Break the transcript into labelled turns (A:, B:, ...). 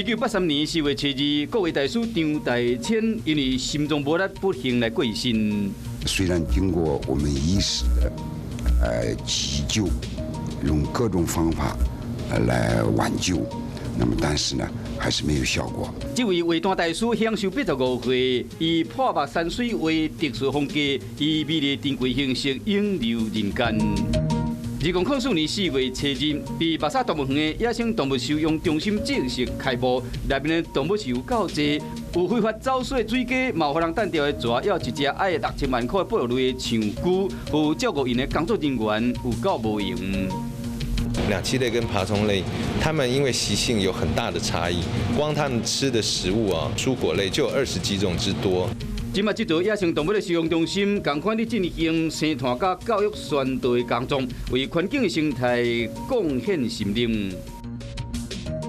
A: 1983年4月7日，國畫大師張大千因為心臟無力不幸來過身。
B: 雖然經過我們醫師的急救，用各種方法來挽救，那麼但是呢，還是沒有效果。
A: 這位畫壇大師享壽85歲，以潑墨山水畫特殊風格，以美麗珍貴形式永留人間。2004年4月7日，佇密沙動物園的野生動物收容中心正式開幕，內面的動物是有夠濟，有非法走私的水雞，嘛有予人彈著的蛇，猶有一隻愛6000萬塊哺乳類的象龜，予照顧𪜶的工作人員有夠無閒。
C: 兩棲類跟爬蟲類，它們因為習性有很大的差異，光它們吃的食物啊，蔬果類就有20幾種之多。
A: 這馬這座野生動物的收容中心，仝款佇進行生態佮教育宣導的工作，為環境的生態貢獻心力。